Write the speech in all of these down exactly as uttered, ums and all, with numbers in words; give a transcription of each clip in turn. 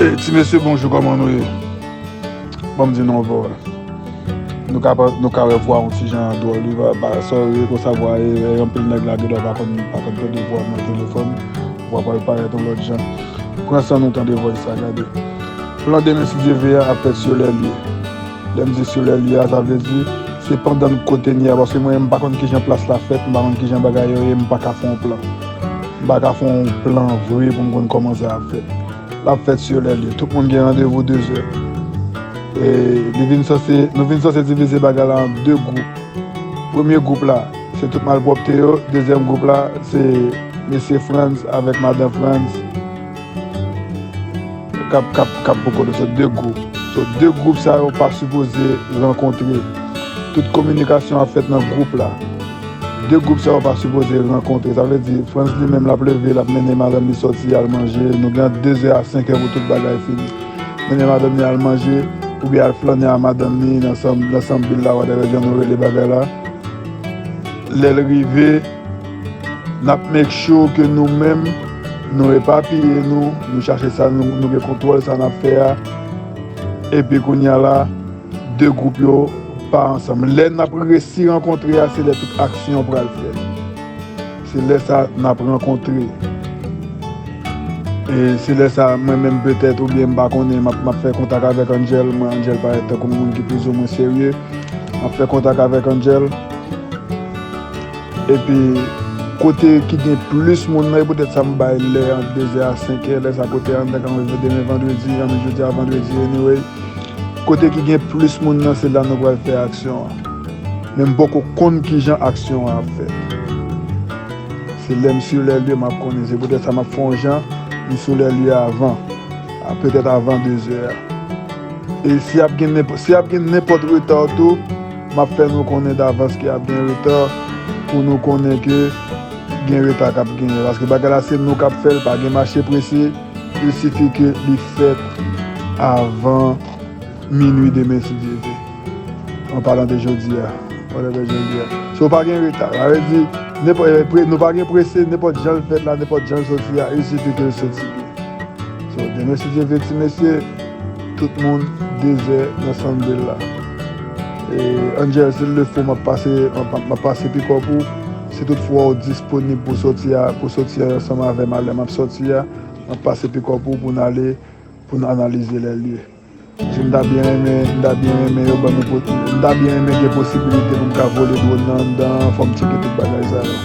Ti mesye, bonjou, kòman nou ye? Ban m di nou yon pawòl. Nou ka, nou ka wè vwa yon ti jan dwòl, wi, pa, pa, sorry, konsa vwa ye, e, anpil nèg la gen dwa pa konn, pa konn tande vwa m nan telefòn, vwa pral parèt yon lòt jan. Pran san nou tande vwa sa, gade. Plan demen, si Dye vle, a ap fèt sur les lieux. Lè m di sur les lieux a, sa vle di, se pandan kote n ye a, paske mwen, m pa konn kijan plas la fèt, m pa konn kijan bagay yo ye, m pa ka fè yon plan. M pa ka fè yon plan vre pou m konn kòman sa ap fèt. L ap fèt sur les lieux. Tout moun gen randevou de zè. E li vin sanse, nou vin sanse divize bagay la an de gwoup. Premye gwoup la, se tout malpwòpte yo. Dezyèm gwoup la, se mesye Frantz avèk madan Frantz k ap, k ap, k ap poko. So, de gwoup. So, de gwoup sa yo pa sipoze rankontre. Tout kominikasyon ap fèt nan gwoup la. De gwoup sa yo pa sipoze rankontre. Sa vle di, Frantz li menm l ap leve, l ap mennen madanm li sòti, al manje. Nou gen ant de zè a senk è pou tout bagay fini. Mennen madanm li al manje, oubyen al flannen a madanm li nan sanm, nan sanm vil la, whatever jan nou rele bagay la. Lè l rive, n ap make sure ke nou menm, nou epapiye nou, nou chache sa nou, nou gen kontwòl sa n ap fè a. Epi kounye a la, de gwoup yo pa ansanm. Lè n ap resi rankontre a, se lè tout aksyon pral fèt. Se lè sa n ap rankontre. E se lè sa, mwen menm petèt, oubyen m pa konnen, m ap, m ap fè kontak avèk Angel. Mwen, Angel parèt tankou yon moun ki plizoumwen serye. M ap fè kontak avèk Angel. Epi, kote ki gen plis moun nan, e poutèt sa m bay lè ant de zè a senk è, lè sa kote anndan kan rive demen vandredi, ann jodi a vandredi, anyway. Kote ki gen plis moun nan, se la nou pral fè aksyon an. Men m poko konn kijan aksyon an ap fèt. Se lè m sur les lieux m ap konnen. Se poutèt sa m ap fè yon jan, m sur les lieux avan. A, petèt avan de zè a. E si ap gen nenpò-, si ap gen nenpòt reta tou, m ap fè nou konnen davans ke ap gen reta pou nou konnen ke gen reta k ap genyen. Paske bagay la se nou k ap fè l, pa gen mache prese. Il sifi ke li fèt avan minui demen si Dye vle. An palan de jodi a, whatever jodi a. So pa gen reta. Sa vle di, nenpò-, e, pre-, nou pa gen prese, nenpòt jan l fèt la, nenpòt jan l soti a, il sifi ke l soti byen. So, demen, si Dye vle, ti mesye, tout moun, de zè nan Sandville la. E, Angel, s'il le faut, m ap pase, m ap, m ap pase pikòp ou. Si toutfwa ou disponib pou soti a, pou soti ansanm avè m a lè m ap soti a, m ap pase pikòp ou pou n ale, pou n analize les lieux. Paske m ta byen renmen, m ta byen renmen yo ban nou po-, m ta byen renmen gen posibilite pou m ka vole dwòn nan anndan an, fò m tcheke tout bagay sa yo.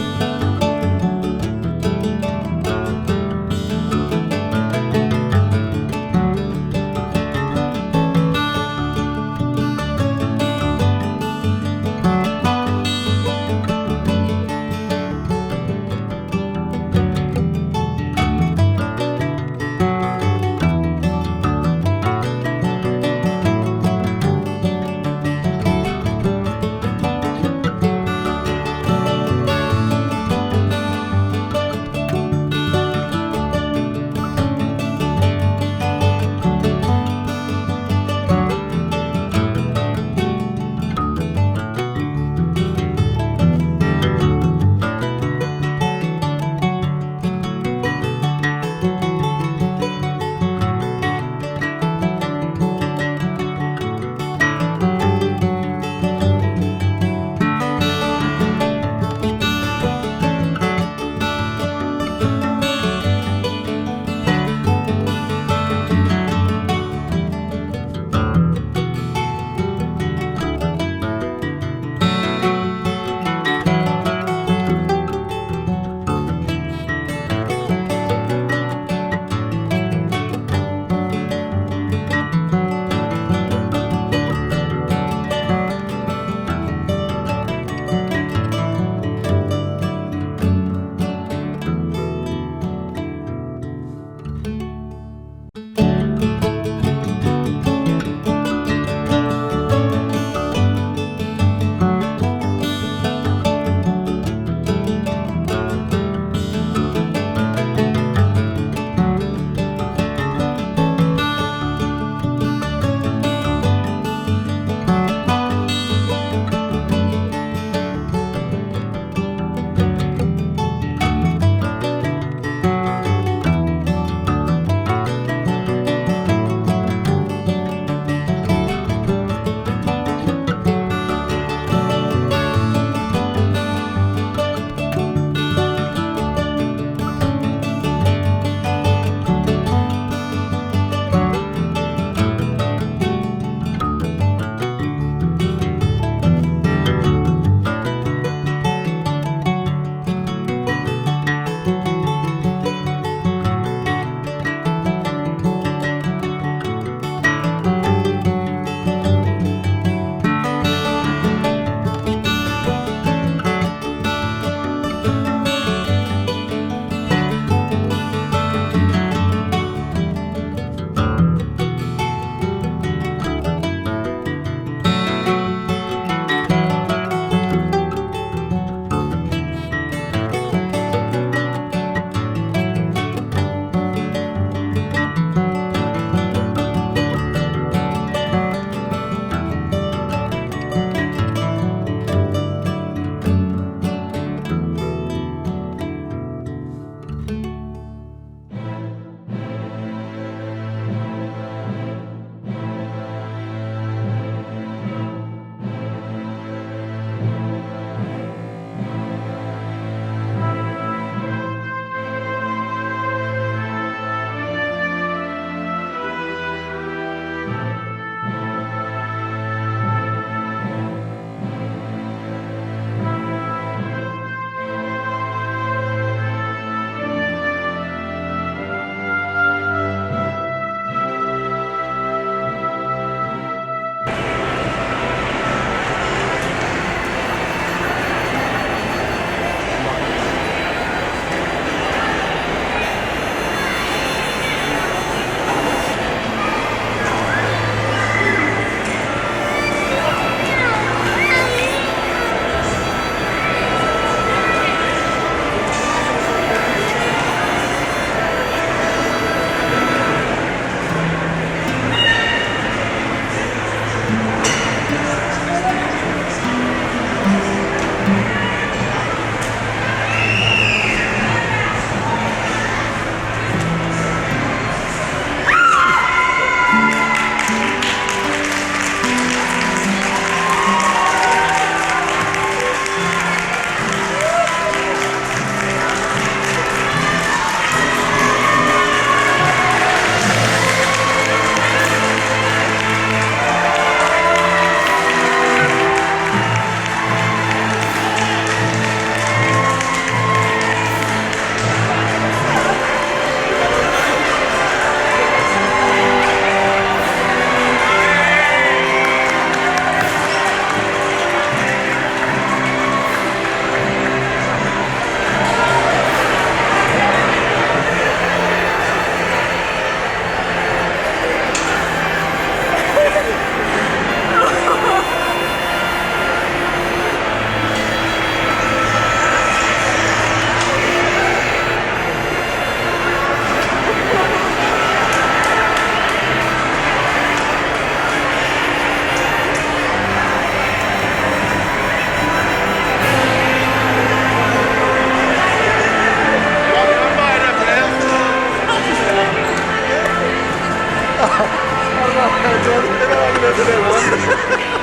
Fè lòd.